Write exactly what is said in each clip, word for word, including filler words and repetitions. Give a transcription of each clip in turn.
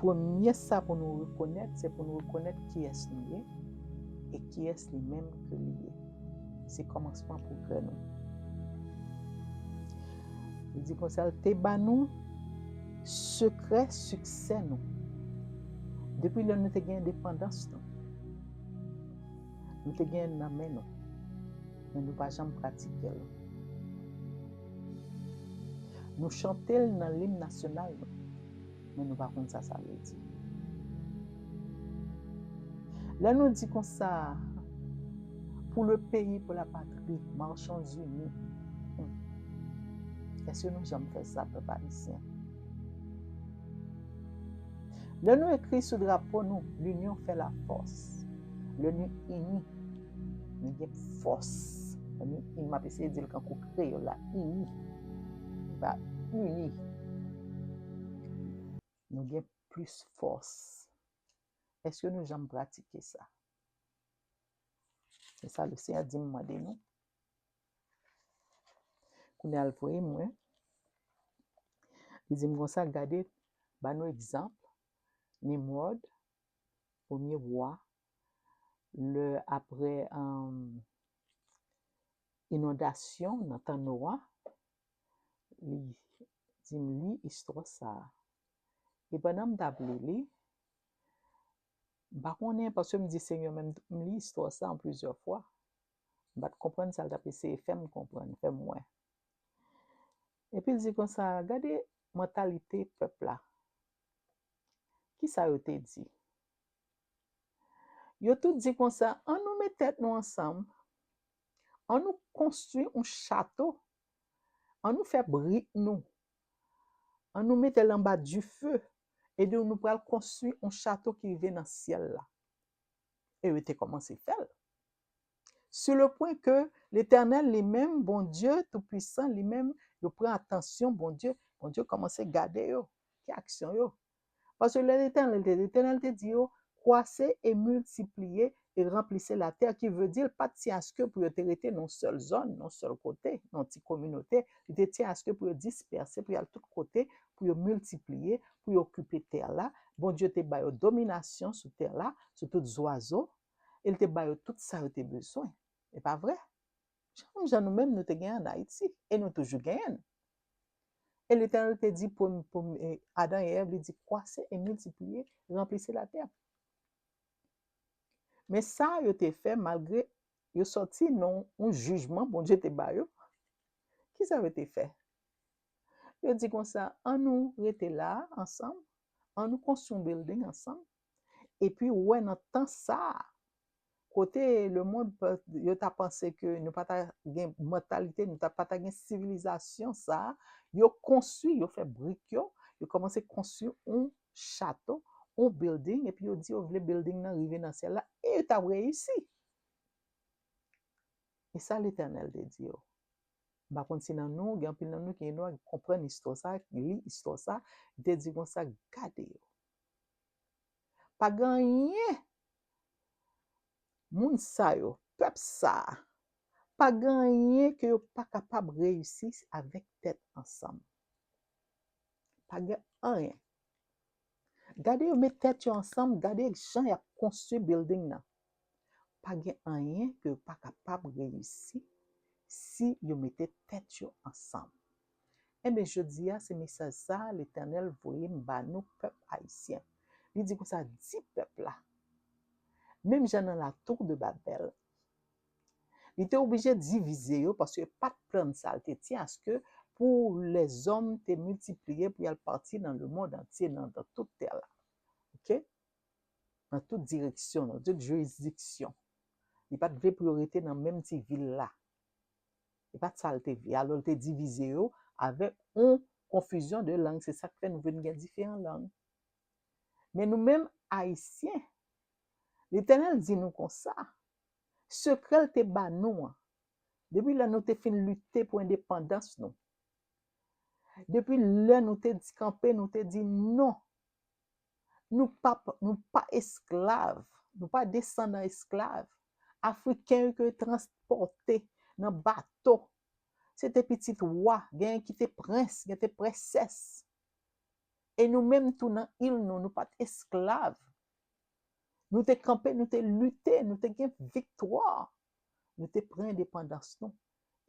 Premye sa pou nou rekonèt, se pou nou rekonèt kiyès nou ye e kiyès li menm ke li ye. Se kòmansman pwogrè nou. Li di konsa, l te ba nou sekrè siksè nou. Depi lè nou te gen endepandans nou, nou te gen l nan men nou, men nou pa janm pratike l. Nou chante l nan lim nasyonal nou, men nou pa konn sa sa vle di. Lè nou di konsa, pour le pays, pour la patrie, marchons unis. Hmm. Èske nou janm fè sa, pèp ayisyen? Lè nou ekri sou drapo nou, l'union fait la force. Lè nou ini, nou gen fòs. Lè nou ini, m ap eseye di l kankou kreyòl la, ini. Pa ini. Nou gen plis fòs. Èske nou janm pratike sa? Se sa Lesenyè di m mande nou. Kounye a l voye mwen. Li di m konsa, gade, ba nou egzanp, Nimwòd, premye wa, lè apre, um, inondasyon nan tan Nowa, li di m li istwa sa a. E pandan m t ap li li, m pa konnen, paske m di Senyè, men m li istwa sa an plizyè fwa. M pa t konprann sa l t ap eseye fè m konprann, fè m wè. Epi l di konsa, gade mantalite pèp la. Kisa yo te di? Yo tout di konsa, an nou met tèt nou ansanm, an nou konstwi yon chato, an nou fè brik nou, an nou mete l anba dife, e nou, nou pral konstwi yon chato ki rive nan syèl la. E yo te kòmanse fè l. Sur le point que Letènèl li menm, Bondye Toupisan li menm, yo pran atansyon Bondye, Bondye kòmanse gade yo, ki aksyon yo. Paske lè Letènèl te, Letènèl te di yo, croissez et multipliez et remplissez la terre, ki vle di l pa t tyen aske pou yo te rete nan yon sèl zòn, nan yon sèl kote, nan yon ti kominote, li te tyen aske pou yo dispèse, pou y al tout kote, pou yo miltipliye, pou yo okipe tè la. Bondye te ba yo dominasyon sou tè la, sou tout zwazo, e l te ba yo tout sa yo te bezwen. E pa vre? Jan, jan nou menm nou te gen ann Ayiti, e nou toujou genyen l. E Letènèl te di pou, pou, e, Adan e Èv, li di, croissez et multipliez, remplissez la terre. Men sa yo te fè, malgre yo sòti nan yon jijman Bondye te ba yo, kisa yo te fè? Yo di konsa, an nou rete la ansanm, an nou konstwi yon building ansanm, epi ou wè nan tan sa a, kote lemonn, yo ta panse ke nou pa ta gen mantalite, nou ta, pa ta gen sivilizasyon sa a, yo konstwi, yo fè brik yo, yo kòmanse konstwi yon chato, yon building, epi yo di yo vle building nan rive nan syèl la, e yo t ap reyisi. E sa Letènèl te di yo. M pa konn si nan nou, gen anpil nan nou ki gen dwa konprann istwa sa, li istwa sa, li te di konsa, gade yo. Pa gen anyen, moun sa yo, pèp sa a, pa gen anyen ke yo pa kapab reyisi avèk tèt ansanm. Pa gen anyen. Gade yo met tèt yo ansanm, gade jan y ap konstwi building nan. Pa gen anyen ke yo pa kapab reyisi si yo mete tèt yo ansanm. Enben, jodi a, se mesaj sa a Letènèl voye m ba nou, pèp ayisyen. Li di konsa, di pèp la, menm jan nan la tour de Babèl, li te oblije divize yo, paske pa t plan sa l te tyen aske pou lèzòm te miltipliye, pou y al pati nan lemonn antye, nan, nan tout tè la. Oke? Nan tout direksyon, nan tout jiridiksyon. Li pa t vle pou yo rete nan menm ti vil la. E pa t sa l te vle. Alò, l te divize yo avèk yon konfizyon de lang. Se sa k fè nou vin gen diferan lang. Men nou menm, Ayisyen, Letènèl di nou konsa, sekrè l te ba nou an, depi lè nou te fin lite pou endepandans nou, depi lè nou te di kanpe, nou te di non, nou pa, nou pa esklav, nou pa desandan esklav. Afriken yo ke yo transpòte nan bato, se te pitit wa, genyen ki te prens, gen te prensès. E nou menm tou nan il nou, nou pa t esklav. Nou te kanpe, nou te lite, nou te gen viktwa. Nou te pran endepandans nou.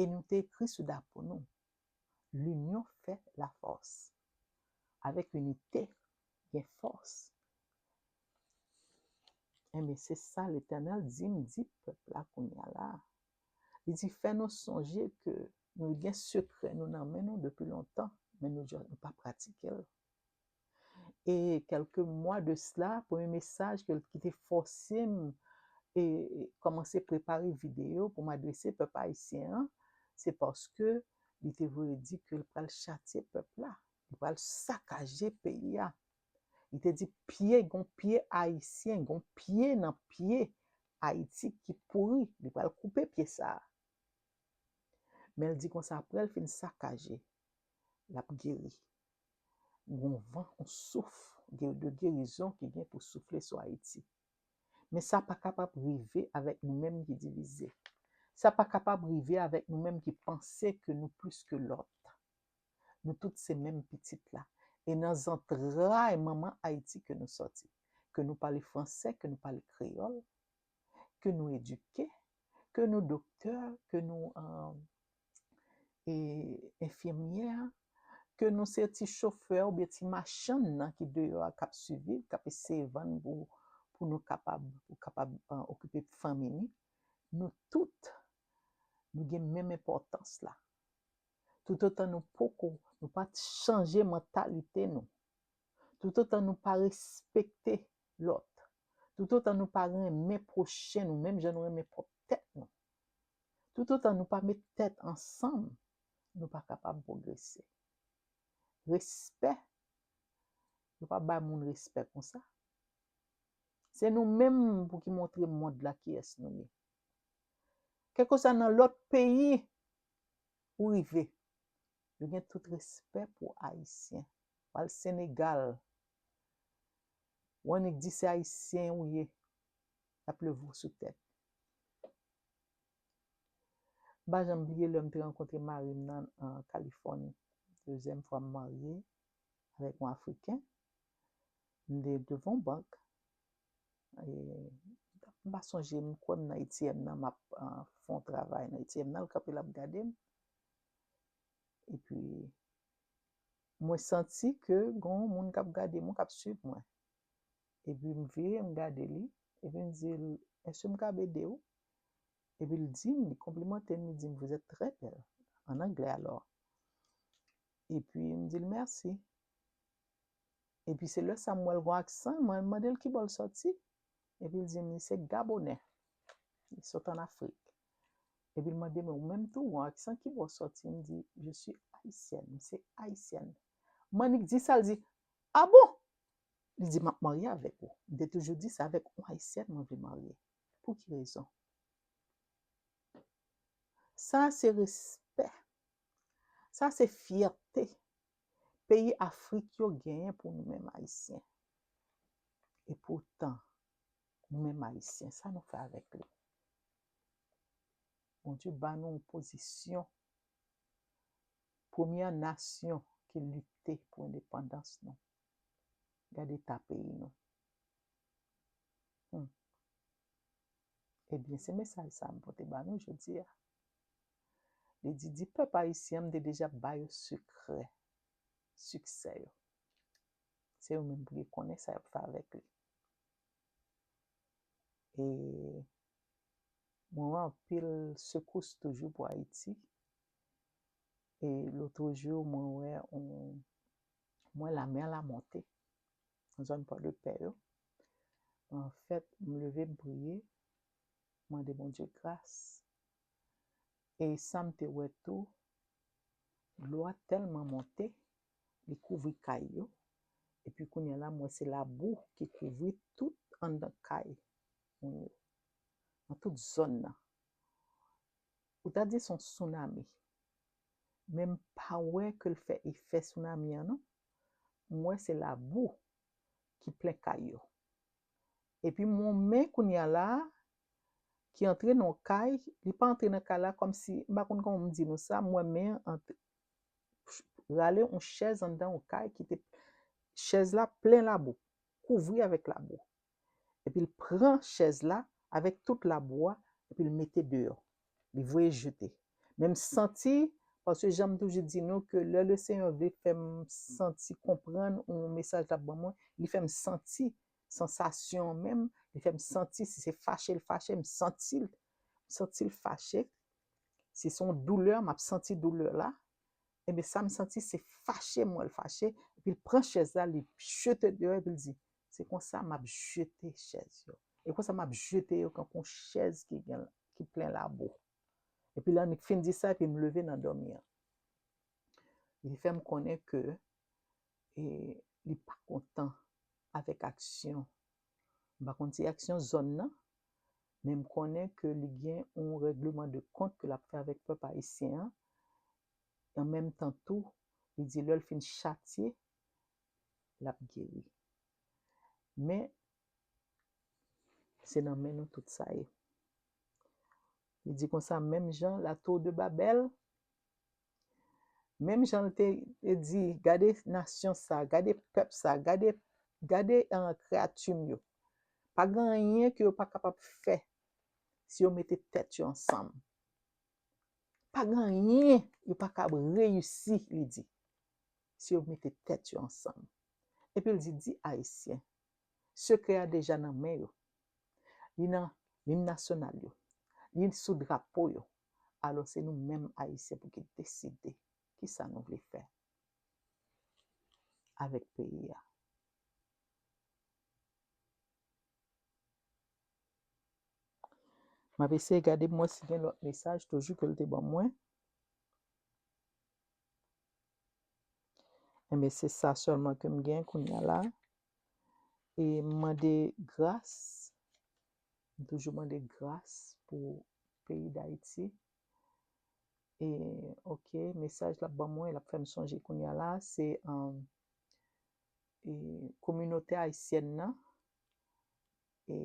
E nou te ekri sou dapo nou: L'union fait la force. Avèk inite, gen fòs. Enben, se sa Letènèl di m, di pèp la kounye a la. Li di, fè nou sonje ke nou gen sekrè nou nan men nou depi lontan, men nou, nou pa pratike l. E kèlke mwa de sila, premye mesaj ke, ki te fòse m e kòmanse prepare videyo pou m adrese pèp ayisyen an, se paske li te voye di ke l pral chatye pèp la, li pral sakaje peyi a. Li te di, pye, gon pye ayisyen, gon pye nan pye Ayiti ki pouri, li pral koupe pye sa a. Men l di konsa, apre l fin sakaje, l ap geri. Gon van, yon souf de gerizon ki gen pou soufle sou Ayiti. Men sa pa kapab rive avèk nou menm ki divize. Sa pa kapab rive avèk nou menm ki panse ke nou plis ke lòt. Nou tout se menm pitit la. E nan zantray manman Ayiti ke nou sòti. Ke nou pale fransè, ke nou pale kreyòl, ke nou edike, ke nou doktè, ke nou, e, enfimyè, ke nou se ti chofè oubyen ti machann nan ki deyò a k ap siviv, k ap eseye vann pou, pou nou kapab, pou kapab, e, okipe fanmi nou, nou tout, nou gen menm enpòtans la. Toutotan nou poko, nou pa chanje mantalite nou, toutotan nou pa respekte lòt, toutotan nou pa renmen pwochen nou menm jan nou renmen pwòp tèt nou, toutotan nou pa met tèt ansanm, nou pa kapab pwogrese. Respè, yo pa bay moun respè konsa. Se nou menm pou ki montre mond la kiyès nou ye. Kèlkeswa nan lòt peyi ou rive, yo gen tout respè pou Ayisyen. W al Senegal, w annik di se Ayisyen ou ye, y ap leve w sou tèt. M pa janm bliye lè m te rankontre mari m nan, an Kalifòni. Dezyèm fwa m marye avèk yon Afriken. M te devan yon bank. E, m pa sonje, m kwè m nan A T M nan, m ap, e, fè yon travay nan A T M nan, l kanpe, l ap gade m. Epi, mwen santi ke gen yon moun k ap gade mwen, k ap swiv mwen. Epi m vire, m gade li, epi m di l, èske m kab ede w? Epi l di m, li konplimante m, li di m, vous êtes très belle, an anglè alò. Epi m di l, mèsi. Epi se lè sa m wè l gon aksan, mwen mande l ki bò l sòti. Epi l di m, li se Gabonè. Li sot ann Afrik. Epi l mande m, ou menm tou, gon aksan, ki bò w sòti? M di, je suis haïtienne, m se Ayisyèn. M annik di sa, l di, ah bon? Li di, m ap marye avèk ou. M te toujou di, se avèk yon Ayisyèn mwen vle marye. Pou ki rezon? Sa se respè. Sa se fyète peyi Afrik yo genyen pou nou menm Ayisyen. E poutan, nou menm Ayisyen, sa nou fè avèk li? Bondye ba nou yon pozisyon. Premyè nasyon ki lite pou endepandans nou. Gade eta peyi nou. Hmm. Ebyen, se mesaj sa a m pote ba nou jodi a. Li di, di pèp ayisyen an, m te deja ba yo sekrè siksè yo. Se yo menm pou yo konnen sa y ap fè avèk li. E mwen wè anpil sekous toujou pou Ayiti. E lòt jou, mwen wè yon, mwen lamè a la monte nan zòn Pòdepè yo. Anfèt, m leve, m priye, mande Bondye gras. E sa m te wè tou, dlo a tèlman monte, li kouvri kay yo. Epi kounye a la, m wè se labou ki kouvri tout anndan kay moun yo, nan tout zòn nan. Ou ta di se yon tsunami. Men m pa wè ke l fè efè tsunami an, non. M wè se labou ki plen kay yo. Epi m wè yon men kounye a la, ki antre nan yon kay, li pa antre nan kay la kòmsi, m pa konn kòman m di nou sa, m wè men an antre, rale yon chèz anndan yon kay ki te, chèz la plen labou, kouvri avèk labou. Epi l pran chèz la avèk tout labou a, epi l mete deyò. Li voye jete. Men m santi, paske jan m toujou di nou ke lè Lesenyè vle fè m santi, konprann yon mesaj l ap ban mwen, li fè m santi sansasyon an menm, li fè m santi si se fache l fache, m santi l, m santi l fache. Si se yon doulè, m ap santi doulè la. Ebyen, sa m santi se fache m wè l fache, epi l pran chèz la, li jete l deyò, epi l di, se konsa m ap jete chèz yo. E konsa m ap jete yo kankou yon chèz ki gen, ki plen labou. Epi lè li fin di sa, epi m leve nan dòmi an. Li fè m konnen ke e, li pa kontan avèk aksyon. M pa konn si aksyon zòn nan, men m konnen ke li gen yon règleman de kont ke l ap fè avèk pèp ayisyen an. E an menm tan tou, li di lè l fin chatye, l ap geri. Men, se nan men nou tout sa ye. Li di konsa, menm jan la tour de Babèl, menm jan l te, te di, gade nasyon sa, gade pèp sa, gade, gade uh, kreyati m yo. Pa gen anyen ke yo pa kapab fè si yo mete tèt yo ansanm. Pa gen anyen yo pa kab reyisi, li di, si yo mete tèt yo ansanm. Epi l di, di Ayisyen, sekrè a deja nan men yo. Li nan lim nasyonal yo. Li sou drapo yo. Alò, se nou menm Ayisyen pou ki deside kisa nou vle fè avèk peyi a. M ap eseye gade pou m wè si gen lòt mesaj toujou ke l te ban mwen. Enben, se sa sèlman ke m gen kounye a la. E m mande gras, m toujou mande gras pou peyi Dayiti. E, oke, mesaj l ap ban mwen, l ap fè m sonje kounye a la, se um, e, kominote ayisyèn nan, e,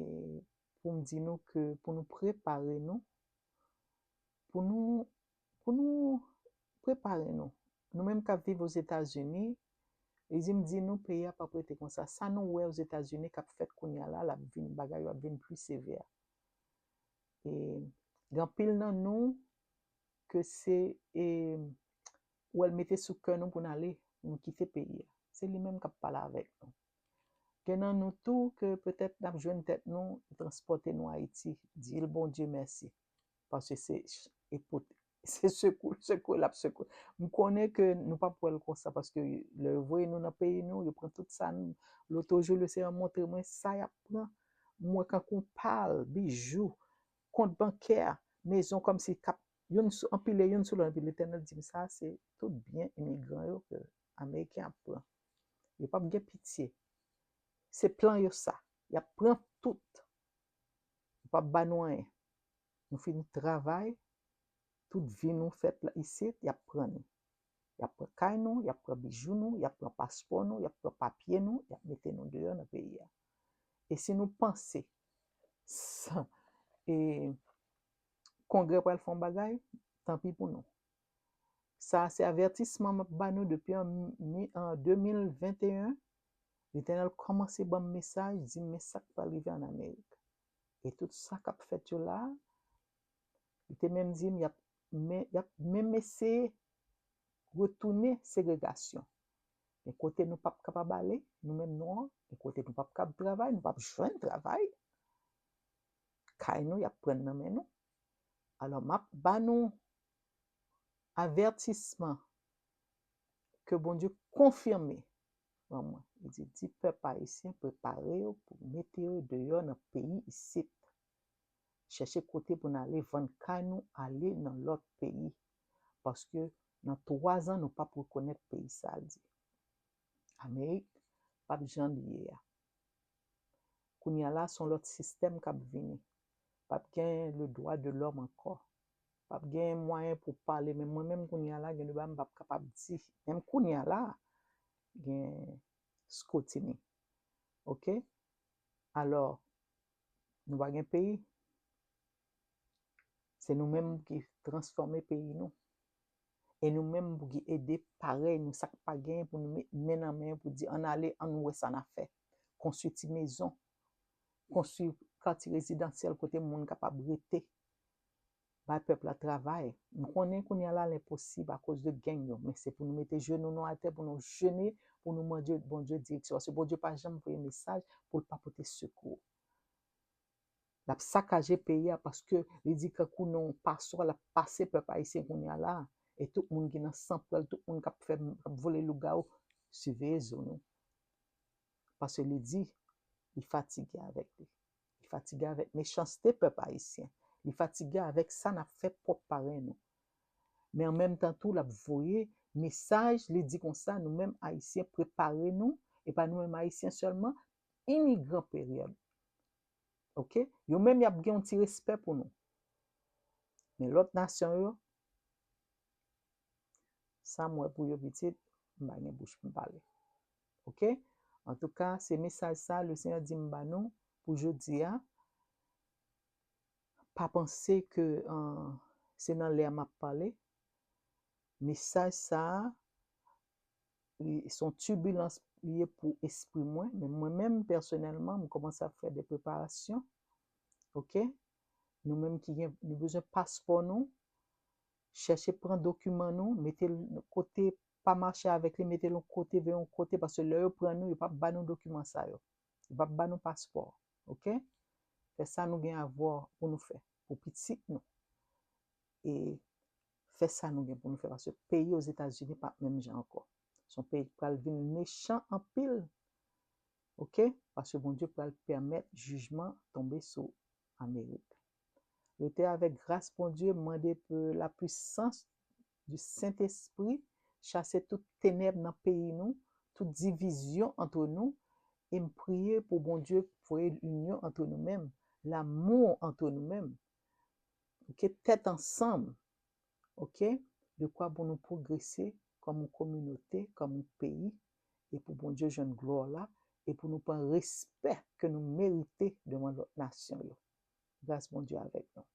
pou m di nou ke pou nou prepare nou, pou nou, pou nou prepare nou. Nou menm k ap viv Ozetazini, li di m di nou peyi a p ap rete konsa. Sa nou wè Ozetazini k ap fèt kounye a la, l ap vin, bagay yo ap vin pli sevè. E gen anpil nan nou ke se e, ou wè l mete sou kè nou pou n ale, pou nou kite peyi a. Se li menm k ap pale avèk nou. Gen nan nou tou ke petèt n ap jwenn tèt nou, yo transpòte nou Ayiti, di l Bondye mèsi. Paske se, se sekou, sekou l ap sekou. M konnen ke nou p ap wè l konsa, paske lè yo voye nou nan peyi nou, yo pran tout sa nou. Loto jou, Lesenyè montre mwen sa y ap pran. M wè kankou pal, bijou, kont bankè, mezon kòmsi k ap youn sou, anpile youn sou lòt, epi Letènèl di m sa, se tout byen imigran yo ke Ameriken ap pran. Yo p ap gen pitye. Se plan yo sa. Y ap pran tout. Yo p ap ba nou anyen. Nou fini travay, tout vi nou fèt la isit, y ap pran nou. Y ap pran kay nou, y ap pran bijou nou, y ap pran paspò nou, y ap pran papye nou, y ap mete nou deyò nan peyi a. E si nou panse sa, e, Kongrè pral fè yon bagay, tanpi pou nou. Sa a se avètisman m ap ba nou depi an, mi- an de mil venteyen. Letènèl kòmanse ban m mesaj, di m men sa k pral rive ann Amerik. E tout sa k ap fèt yo la a, li te menm di m y ap, men, y ap menm eseye retounen segregasyon. Gen kote nou p ap kapab ale, nou menm nwa, gen kote nou p ap kab travay, nou p ap jwenn travay. Kay nou, y ap pran nan men nou. Alò, m ap ba nou avètisman ke Bondye konfime ban mwen. Li di, di pèp ayisyen prepare yo pou mete yo deyò nan peyi isit. Chèche kote pou n ale vann kay nou, ale nan lòt peyi. Paske nan twa zan, nou p ap rekonèt peyi sa a, l di. Amerik p ap jan li ye a. Kounye a la, se yon lòt sistèm k ap vini. P ap gen le droit de l'homme ankò. P ap gen mwayen pou pale, men mwen menm kounye a la, gen de bagay m p ap kapab di. Menm kounye a la, gen scrutiny. Oke? Alò, nou pa gen peyi. Se nou menm ki transfòme peyi nou. E nou menm pou ki ede parèy nou, sa k pa genyen, pou nou met men nan men pou di, ann ale, ann wè sa n a fè. Konstwi ti mezon, konstwi katye rezidansyèl kote moun kapab rete. Bay pèp la travay. M konnen kounye a la, l enposib akoz de gang yo, men se pou nou mete jenou nou atè, pou nou jene, pou nou mande Bondye direksyon. Paske Bondye pa janm voye mesaj pou l pa pote sekou. L ap sakaje peyi a paske li di kankou nan yon paswa, l ap pase pèp ayisyen kounye a la. E tout moun ki nan san pwèl, tout moun k ap fè, k ap vole lougawou, siveye zo nou. Paske li di, li fatige avèk li. Li fatige avèk mechanste pèp ayisyen. Li fatige avèk sa n ap fè pwòp paran nou. Men an menm tan tou, l ap voye mesaj, li di konsa, nou menm ayisyen, prepare nou, e pa nou menm ayisyen sèlman, imigran peryòd. Oke? Yo menm y ap gen yon ti respè pou nou. Men lòt nasyon yo, sa m wè pou yo pitit, m pa gen bouch pou m pale. Oke? Antouka, se mesaj sa Lesenyè di m ba nou pou jodi a. Pa panse ke uh, se nan lè a m ap pale. Mesaj sa a, li se yon tibilans li ye pou espri mwen, men mwen menm pèsonèlman, m kòmanse ap fè de preparasyon. Oke? Nou menm ki gen, nou bezwen paspò nou, chèche pran dokiman nou, mete l kote, pa mache avèk li, mete l yon kote, veye yon kote, paske lè yo pran nou, yo p ap ba nou dokiman sa yo. Yo p ap ba nou paspò. Oke? Fè sa nou gen avwa pou nou fè, pou pitit nou. E fè sa nou gen pou nou fè, paske peyi Ozetazini p ap menm jan ankò. Se yon peyi ki pral vin mechan anpil. Oke? Paske Bondye pral pèmèt jijman tonbe sou Amerik. Rete avèk gras Bondye, mande pou la puissance du Saint-Esprit chase tout tenèb nan peyi nou, tout divizyon antre nou, e m priye pou Bondye voye linyon antre nou menm, lanmou antre nou menm. Oke, tèt ansanm, oke, de kwa pou nou pwogrese kòm yon kominote, kòm yon peyi, e pou Bondye jwenn glwa la, e pou nou pran respè ke nou merite devan lòt nasyon yo. Gras Bondye avèk nou.